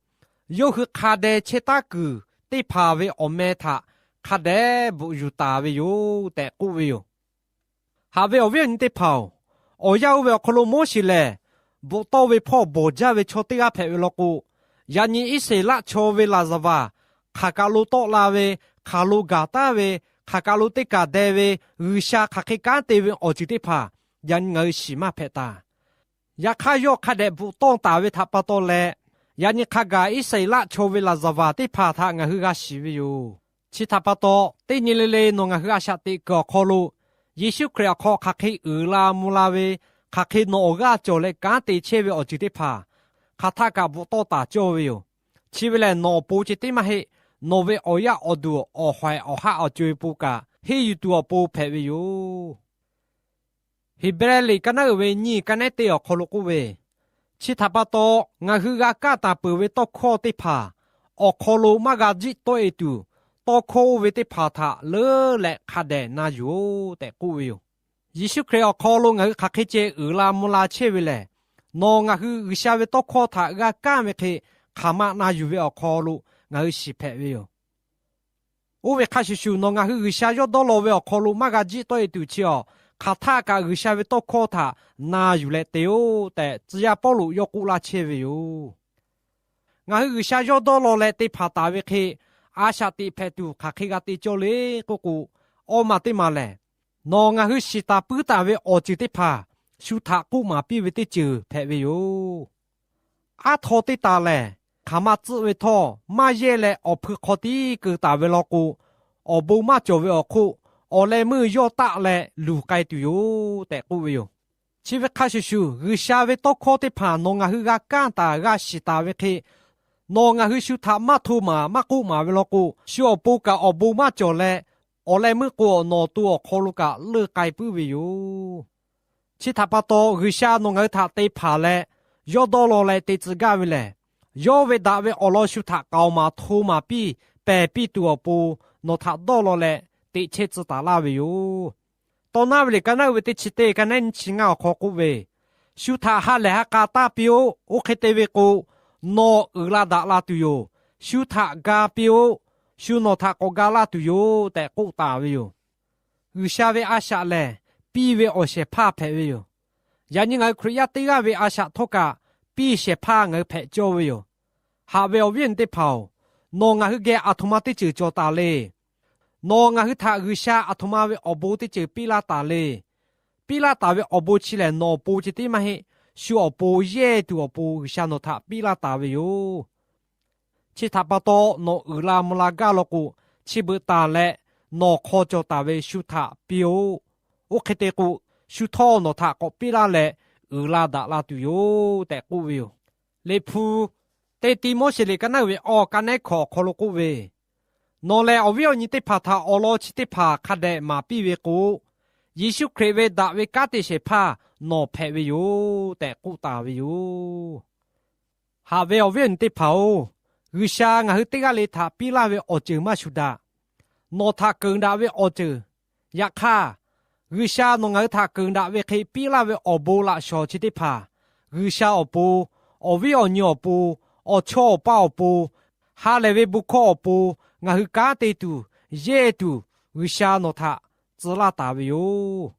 yawˇ hui hk'a deh chehˇ taˉ kuiˬ teˇ hpaˍ ve awˬ meh htaꞈ hk'a dehꞈ bvuhꞈ yuˬ taˍ ve yoˬ tehꞈ k'oˆ ve yoˬ. Haꞈ ve awˬ viˉ awˬ nyi teˇ hpaˍ-oˬ, awˬ yanˇ oˇ ve awˬ hk'aw lo Moˉseˍ lehˬ, bvuhꞈ tawˆ ve hpawˇ bawˬ jaˇ ve chaw teˇ g'aˇ hpehꞈ ve law k'o, yaꞈ nyi Iˉsaˍreˍlaˆ chaw ve laˍzaˍvaˍ hk'aˬ kaˬ lo tawˆ la ve, hk'aˬ lo gaˬ taˉ ve, hk'aˬ kaˬ lo teˇ kaˬ deh ve, G'uiˬsha hk'aˬ hk'e kanˉ te ve awˬ ceuˬ teˇ hpaˍ yaꞈ nyi ngaˬ hui shiˍ maˇ hpehꞈ taˍ. Yaꞈ hk'aˇ, yawˇ hk'a dehꞈ bvuhꞈ tawˆ taˍ ve htaꞈ pa taw leh, yaꞈ nyi hk'a gaˬ Iˉsaˍreˍlaˆ chaw ve laˍzaˍvaˍ teˇ hpaˍ htaꞈ ngaˬ hui g'a shiˍ ve yoˬ. Chi htaꞈ pa taw, teˇ nyi le le nawˬ ngaˬ hui a shaꞈ teꞈ kuiˬ awˬ hk'aw lo, Yeˍsuˆ Hkriꞈ awˬ hk'aw hk'aˬ hk'e uiˍ la mvuh la ve, hk'aˬ hk'e nawˬ awˬ g'aˇ cawˬ leh kanˉ te chehˇ ve awˬ ceuˬ teˇ hpaˍ hk'aˬ htaˆ kaꞈ bvuhꞈ tawˆ taˍ cawˇ ve yoˬ. Chi ve lehˬ, nawˬ awˬ pon ceh tiˉ maˇ heˆ. Nawˬ ve awˬ yaˇ awˬ duˬ awˬ hawehꞈ awˬ haˆ awˬ co-e pon kaꞈ henˇ yuˬ tuˬ awˬ pon hpehꞈ ve yoˬ. Heˍbrehˇ liꞈ ka naˉ uiˍ ve nyiˇ ka nehˉ teˇ awˬ hk'aw lo k'oˆ ve, chi htaꞈ pa taw, ngaˬ hui g'a kaˇ taˍ peuˬ ve tawˇ hkawˇ teˇ hpaˍ awˬ hk'aw lo maˇ g'a jiˆ tawˆ-e tuˬ, tawˇ hkawˇ oˇ ve teˇ hpaˍ htaꞈ leuˉ leh hk'a dehꞈ na yuˬ-oˆ tehꞈ k'oˆ ve yoˬ. Yeˍsuˆ Hkriꞈ awˬ hk'aw lo ngaˬ hui hk'aˬ hk'e ceh uiˍ la mvuh la chehˇ ve lehˬ, nawˬ ngaˬ hui G'uiˬsha ve tawˇ hkawˇ htaꞈ g'a kaˇ ve hk'e hk'aˬ ma na yuˬ ve awˬ hk'aw lo ngaˬ hui shiˍ hpehꞈ ve yoˬ. Oˇ ve hk'a shuˍ shuˍ, nawˬ ngaˬ hui G'uiˬsha yawˇ dawˇ law ve awˬ hk'aw lo maˇ g'a jiˆ tawˆ-e tuˬ chi awˬ, hk'aˬ htaˆ kaꞈ G'uiˬsha ve tawˇ hkawˇ htaꞈ na yuˬ leh te-oˆ tehꞈ, tcuh yaˇ Pawˇluꞈ yawˇ k'oˆ laˇ chehˇ ve yoˬ. Ngaˬ hui G'uiˬsha yawˇ dawˇ law leh te hpanˍ taˍ ve hk'e, a shaꞈ teꞈ hpehꞈ tuˬ hk'aˬ hk'e g'a te cawˇ le k'oˆ k'o, awˇ maˬ teˇ maˬ lehˬ, nawˬ ngaˬ hui shiˍ taˍ puiˉ taˍ ve awˬ ceuˬ teˇ hpaˍ shu htaꞈ k'oˆ maˍ piˇ ve teˇ ceuˬ hpehꞈ ve yoˬ. Aˉ htaw teˇ taˍ lehˬ, hk'aˬ ma tcuhˆ ve htawˇ maˇ yehˇ leh awˬ hpui hk'aw tiˉ keu taˍ ve law k'o, awˬ bon maˇ cawˬ ve awˬ hk'oˆ awˬ leh meuˇ yawˇ taˆ leh luˬ k'ai tuˬ yoˬ tehꞈ k'oˆ ve yoˬ. Chi ve hk'a shuˍ shuˍ, G'uiˬsha ve tawˇ hkawˇ teˇ hpaˍ nawˬ ngaˬ hui g'a kaˇ taˍ g'a shiˍ taˍ ve hk'e, nawˬ ngaˬ hui shu htaꞈ maˇ hto maˍ maˇ k'oˆ maˍ ve law k'o, shu awˬ pon kaꞈ awˬ bon maˇ cawˬ leh, awˬ leh meuˇ k'o, nawˬ to awˬ hk'aw lo kaꞈ leuˆ k'ai puiˉ ve yoˬ. Chi htaꞈ pa taw, G'uiˬsha nawˬ ngaˬ hui htaꞈ te hpanˍ leh, yawˇ dawˇ law leh te tcuh gaˇ ve lehˬ, yawˇ ve daꞈ ve awˬ lawn shu htaꞈ k'aoˍ maˍ hto maˍ piˇ pehˬ piˇ tuˬ awˬ pon nawˬ htaꞈ dawˇ law leh teꞈ chehˇ tcuh taˍ laˇ ve yoˬ. Tawˇ naˉ ve liꞈ ka naˉ uiˍ ve teˇ chi teˇ ka nehˉ nyiˇ chi ngaˇ awˬ hk'aw k'oˆ ve, shu htaꞈ ha lehˬ ha k'a taˇ piˇ-oˆ. Oˇ hk'e te ve k'o, nawˬ uiˍ la daꞈ la tuˬ yoˬ. Shu htaꞈ ga piˇ-oˆ. Shu nawˬ htaꞈ k'awꞈ ga laˇ tuˬ yoˬ tehꞈ k'oˆ taˍ ve yoˬ. G'uiˬsha ve a shaꞈ lehˬ, piˇ ve awˬ shehˍ hpaˇ hpehꞈ ve yoˬ. Yaꞈ nyi ngaˬ hui Hkriꞈ yaˇ teˇ g'aˇ ve a shaꞈ htawˇ kaꞈ piˇ shehˍ hpaˇ ngaˬ hui hpehꞈ cawˇ ve yoˬ. Haꞈ ve awˬ viˉ awˬ nyi teˇ hpaˍ-oˬ, nawˬ ngaˬ hui geh aˬ htoꞈ ma teˇ ceuˬ cawˬ taˍ le. Nawˬ ngaˬ hui htaꞈ G'uiˬsha aˬ htoꞈ ma ve awˬ bon teˇ ceuˬ piˇ laˇ taˍ le. Piˇ laˇ taˍ ve awˬ bon chi lehˬ, nawˬ awˬ pon ceh tiˉ maˇ heˆ. Shu awˬ pon yehˇ tuˬ awˬ pon G'uiˬsha nawˬ htaꞈ piˇ laˇ taˍ ve yoˬ. Chi htaꞈ pa taw, nawˬ uiˍ la mvuh la gaˇ law k'o, chi beuꞈ taˍ leh nawˬ hk'aw cawˬ taˍ ve shu htaꞈ piˇ-oˆ. Oˇ hk'e te k'o, shu htawˇ nawˬ htaꞈ k'awꞈ piˇ laˇ leh uiˍ la daꞈ la tuˬ yoˬ tehꞈ k'oˆ ve yoˬ. Liꞈ hpu, teˇ Tiˆmoˉseˍ liꞈ ka naˉ uiˍ ve awˬ ka nehˉ hkawꞈ awˬ hk'aw lo k'oˆ ve, nawˬ lehˬ awˬ viˉ awˬ nyi teˇ hpaˍ htaꞈ awˬ lawn chi teˇ hpaˍ hk'a dehꞈ maˍ piˇ ve k'o, Yeˍsuˆ Hkriꞈ ve daꞈ ve kanˉ te shehˍ hpaˇ nawˬ hpehꞈ ve yoˬ tehꞈ k'oˆ taˍ ve yoˬ. Haꞈ ve awˬ viˉ awˬ nyi teˇ hpaˍ-oˬ, G'uiˬsha ngaˬ hui teˇ g'aˇ le htaꞈ piˇ laˇ ve awˬ ceuˬ maˇ shuˍ daꞈ. Nawˬ htaꞈ keunˍ daꞈ ve awˬ ceuˬ, yaꞈ hk'aˇ, G'uiˬsha nawˬ ngaˬ hui htaꞈ keunˍ daꞈ ve hk'e piˇ laˇ ve awˬ bon laꞈ shawˍ chi teˇ hpaˍ, G'uiˬsha awˬ pon, awˬ viˉ awˬ nyi awˬ pon, awˬ chawˇ awˬ paˇ awˬ pon, ha lehˬ ve bon hkawˇ awˬ pon ngaˬ hui kanˉ te tuˬ, yehˇ tuˬ, G'uiˬsha nawˬ htaꞈ tcuh laˇ taˍ ve yoˬ.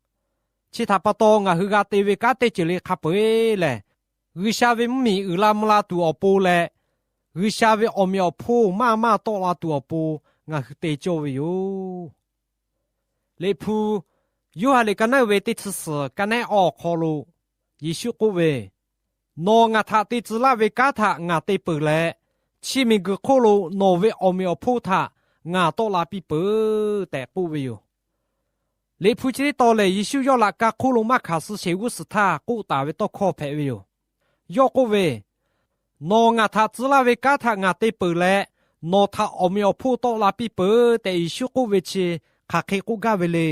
Chi htaꞈ pa taw, ngaˬ hui g'a te ve kanˉ teˇ ceuˬ le hk'a peu-eˬ lehˬ, G'uiˬsha ve mvuhˇmiˬ uiˍ la mvuh la tuˬ awˬ pon leh, G'uiˬsha ve awˬ meꞈ awˬ hponˇ maˇ maˇ tawˆ la tuˬ awˬ pon ngaˬ hui te cawˇ ve yoˬ. Liꞈ hpu Yoˇhanˬ liꞈ ka naˉ ve teˇ chi suhˍ ka nehˉ awˬ hk'aw lo Yeˍsuˆ k'oˆ ve, Nawˬ ngaˬ htaꞈ te tcuh laˇ ve kanˉ htaꞈ ngaˬ te peuˬ leh, chi miˬguiˬ hk'oˆ lo nawˬ ve awˬ meꞈ awˬ hponˇ htaꞈ ngaˬ tawˆ la piˇ peuˬ tehꞈ k'oˆ ve yoˬ. Liꞈ hpu chi teˇ tawn lehˬ, Yeˍsuˆ yawˇ laꞈ ka hk'oˆ lo maˇ hkanˍ suh sheˍ g'uˇ suhˍ htaˇ k'oˆ taˍ ve tawˇ hkawˇ hpehꞈ ve yoˬ. Yawˇ k'oˆ ve, Nawˬ ngaˬ htaꞈ tcuh laˇ ve kanˉ htaꞈ ngaˬ te peuˬ leh, nawˬ htaꞈ awˬ meꞈ awˬ hponˇ tawˆ la piˇ peuˬ tehꞈ Yeˍsuˆ k'oˆ ve chi hk'aˬ hk'e k'oˆ gaˇ ve le.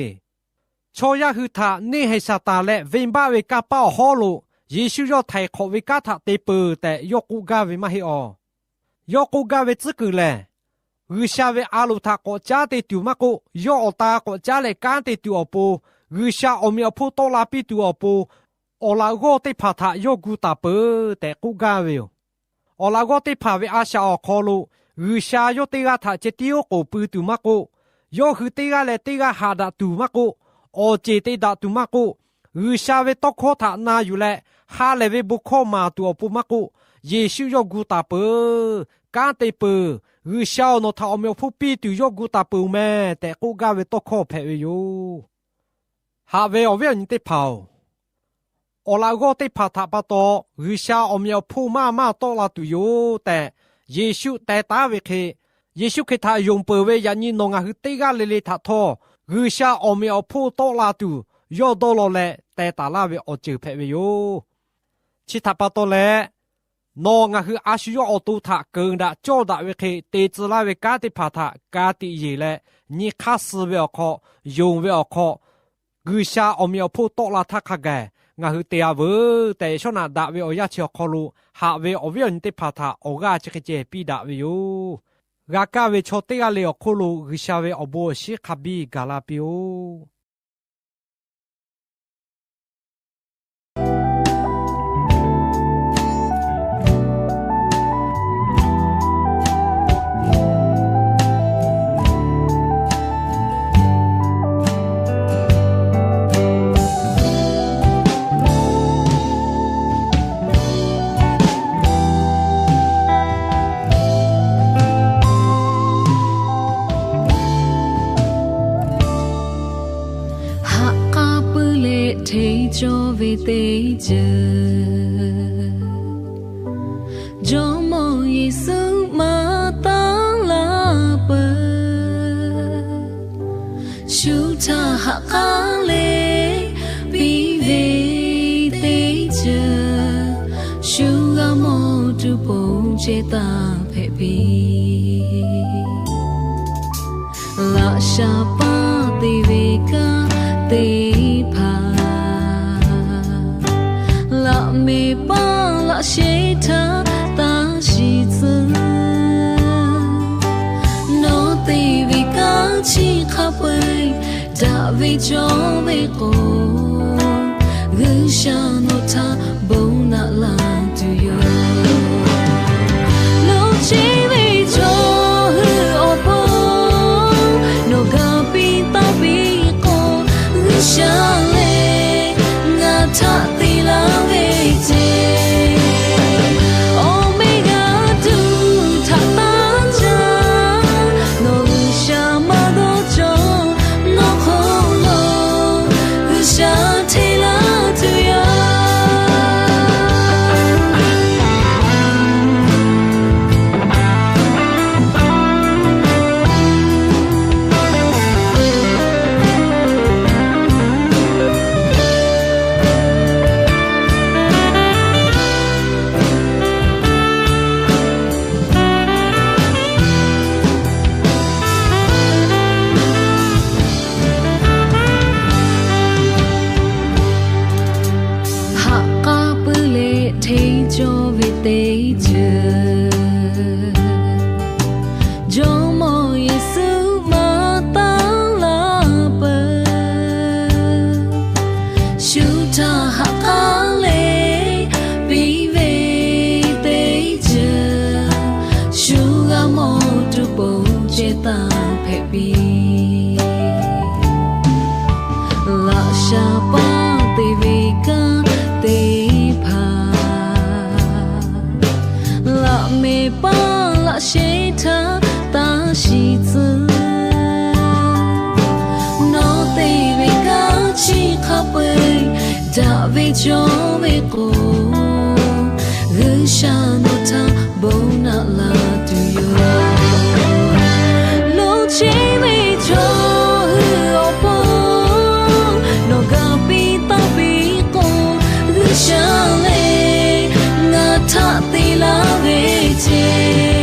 Chaw yaˇ hui htaꞈ neˇ haiˬ Saˍtanˍ leh venˇbaˆ ve kanˇ paˆ awˬ hawˉ lo Yeˍsuˆ yawˇ htaiˍ hk'awꞈ ve kanˉ htaꞈ te peuˬ tehꞈ yawˇ k'oˆ gaˇ ve maˇ heˆ awˬ. Yawˇ k'oˆ gaˇ ve tcuhˉ kuiˬ lehˬ, G'uiˬsha ve a loˍ htaꞈ k'awꞈ caˉ te tuˬ maˇ k'oˆ, yawˇ awˬ ta k'awꞈ caˉ leh kanˉ te tuˬ awˬ pon, G'uiˬsha awˬ meꞈ awˬ hponˇ tawˆ la piˇ tuˬ awˬ pon, awˬ laꞈ g'awˇ teˇ hpaˍ htaꞈ yawˇ gu taˍ peuˬ tehꞈ k'oˆ gaˇ ve yoˬ. Awˬ laꞈ g'awˇ teˇ hpaˍ ve a shaꞈ awˬ hk'aw lo G'uiˬsha yawˇ teˇ g'aˇ htaꞈ ceh tiˉ oˉ k'oˍ pui tuˬ maˇ k'oˆ, yawˇ hui teˇ g'aˇ leh teˇ g'aˇ haꞈ daꞈ tuˬ maˇ k'oˆ, awˬ ceˬ te daꞈ tuˬ maˇ k'oˆ, G'uiˬsha ve tawˇ hkawˇ htaꞈ na yuˬ leh ha lehˬ ve bon hkawˇ maˍ tuˬ awˬ pon maˇ k'oˆ, Yeˍsuˆ yawˇ gu taˍ peuˬ, kanˉ te peuˬ, G'uiˬsha awˬ nawˬ htaꞈ awˬ meꞈ awˬ hponˇ piˇ tuˬ yawˇ gu taˍ peuˬ meh tehꞈ k'oˆ gaˇ ve tawˇ hkawˇ hpehꞈ ve yoˬ. Haꞈ ve awˬ viˉ awˬ nyi teˇ hpaˍ-oˬ, awˬ laꞈ g'awˇ teˇ hpaˍ htaꞈ pa taw G'uiˬsha awˬ meꞈ awˬ hponˇ maˇ maˇ tawˆ la tuˬ yoˬ tehꞈ Yeˍsuˆ teh taˉ ve hk'e, Yeˍsuˆ Hkriꞈ htaꞈ yonˍ peuˬ ve yaꞈ nyi nawˬ ngaˬ hui teˇ g'aˇ le le htaꞈ htawˇ, G'uiˬsha awˬ meꞈ awˬ hponˇ tawˆ la tuˬ yawˇ dawˇ law leh teh taˍ laˇ ve awˬ ceuˬ hpehꞈ ve yoˬ. Chi htaꞈ pa taw leh, nawˬ ngaˬ hui a shu yawˇ awˬ to htaꞈ keunˍ daꞈ cawˇ daꞈ ve hk'e te tcuh laˇ ve kanˉ teˇ hpaˍ htaꞈ ka tiꞈ yeˬ leh, nyi hk'aˇ suh ve awˬ hk'aw, yonˍ ve awˬ hk'aw, G'uiˬsha awˬ meꞈ awˬ hponˇ tawˆ la htaˇ hk'a gaˬ ngaˬ hui te-a veuˬ tehꞈ, shawˉ naꞈ daꞈ ve awˬ yanˇ chi awˬ hk'aw lo haꞈ ve awˬ viˉ awˬ nyi teˇ hpaˍ htaꞈ awˬ g'aˇ chi hk'e ceh piˇ daꞈ ve yoˬ. G'a kaˇ ve chaw teˇ g'aˇ le awˬ hk'oˆ lo G'uiˬsha ve awˬ bon awˬ shinˉ hk'a biˇ gaˬ la piˇ-oˆ. Haꞈ k'a puiˉ leh hteˇ cawˇ ve teˇ ceuˬ, Jawˇmawˇ Yeˍsuˆ maˇ taˉ laˇ peuˬ. Shu htaˇ haꞈ k'aˉ leh piˇ ve teˇ ceuˬ, shu g'a mawˬ tuˬ ponˬ ceh taˇ hpehꞈ piˇ. Laꞈ sha paˇ te ve kanˉ teˇ hpaˍ, laꞈ mehˍ paˇ laꞈ sheh htaˇ taˇ shiˍ tcuh. Nawˬ te ve kanˉ chi hk'a peu-eˬ daꞈ ve cawˇ ve k'o, G'uiˬsha nawˬ htaꞈ bon naꞈ la tuˬ yoˬ. Loˍ chehˇ ve chaw hui awˬ pon nawˬ ga piˇ taˍ piˇ k'o, G'uiˬsha lehˬ ngaˬ htaꞈ te laˇ ve ceˇ. Awˬ meꞈ g'a tuˬ htaꞈ taˇ caˇ, nawˬ G'uiˬsha maˇ dawˇ cawˬ. Nawˬ hk'aw lo G'uiˬsha hteˇ laˇ tuˬ yoˬ. Haꞈ k'a puiˉ leh hteˇ cawˇ ve teˇ ceuˬ, Jawˇmawˇ Yeˍsuˆ maˇ taˉ laˇ peuˬ. Shu htaˇ haꞈ k'aˉ leh piˇ ve teˇ ceuˬ, shu g'a mawˬ tuˬ ponˬ ceh taˇ hpehꞈ piˇ. Laꞈ sha paˇ te ve kanˉ teˇ hpaˍ, laꞈ mehˍ paˇ laꞈ sheh htaˇ taˇ shiˍ tcuh. Nawˬ peuˬ. Daꞈ ve cawˇ ve k'o, G'uiˬsha nawˬ htaꞈ bon naꞈ la tuˬ yoˬ. Lonˉ cheˇ ve chaw hui awˬ pon nawˬ ga piˇ taˍ piˇ k'o, G'uiˬsha lehˬ ngaˬ htaꞈ te laˇ ve ce.